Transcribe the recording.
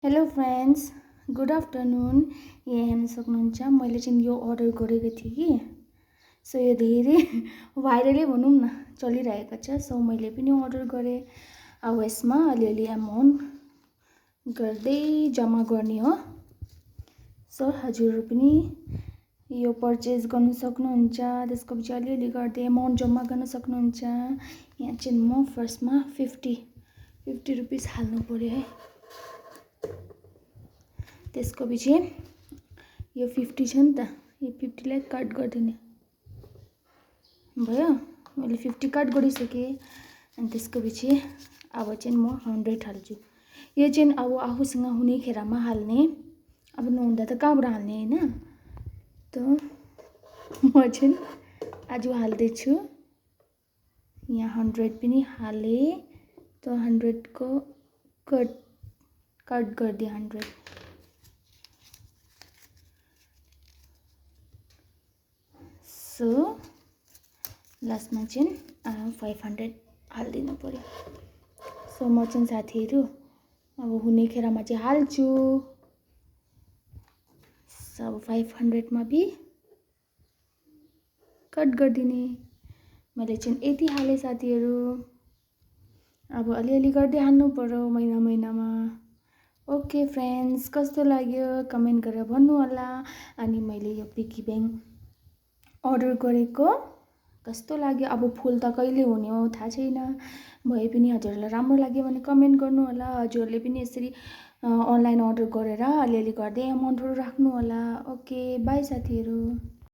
Hello friends, good afternoon. यहाँ हेर्न सक्नुहुन्छ मैले चाहिँ यो अर्डर गरेको थिएँ कि सो यो धेरै भाइरलै भनौँ न चलिरहेको छ। सो मैले पनि अर्डर गरेँ। अब यसमा अलिअलि एमाउन्ट गर्दै जम्मा गर्ने हो। सो हजुरहरू पनि यो परचेज गर्न सक्नुहुन्छ। त्यसपछि अलिअलि गर्दै एमाउन्ट जम्मा गर्न सक्नुहुन्छ। यहाँ चाहिँ म फर्स्टमा 50 रुपिस हाल्नु पर्यो है। त्यसको पछि यो 50 छ नि त, यो 50 लाई कट गरिदिने भयो। मैले 50 कट गरिसकेँ। अनि त्यसको पछि अब चाहिँ म 100 हाल्छु। यो चाहिँ अब आफूसँग हुने खेरमा हाल्ने, अब नहुँदा त कहाँबाट हाल्ने हैन। त म चाहिँ आज हाल्दैछु। यहाँ 100 पनि हालेँ। त 100 को कट गरिदिएँ 100। सो लास्टमा चाहिँ 500 हालिदिनु पर्यो। सो म चाहिँ साथीहरू अब हुने खेरमा चाहिँ हाल्छु। सो अब 500 मा भी कट गरिदिने। मैले चाहिँ यति हालेँ साथीहरू। अब अलिअलि गर्दै हाल्नु पर्यो महिनामा। ओके फ्रेन्ड्स, कस्तो लाग्यो कमेन्ट गरेर भन्नु होला। अनि मैले यो पिगी ब्याङ्क अर्डर गरेको कस्तो लाग्यो। अब फुल त कहिले हुने हो थाहा छैन। भए पनि हजुरहरूलाई राम्रो लाग्यो भने कमेन्ट गर्नु होला। हजुरहरूले पनि यसरी अनलाइन अर्डर गरेर अलिअलि गर्दै एमाउन्टहरू राख्नु होला। ओके बाई साथीहरू।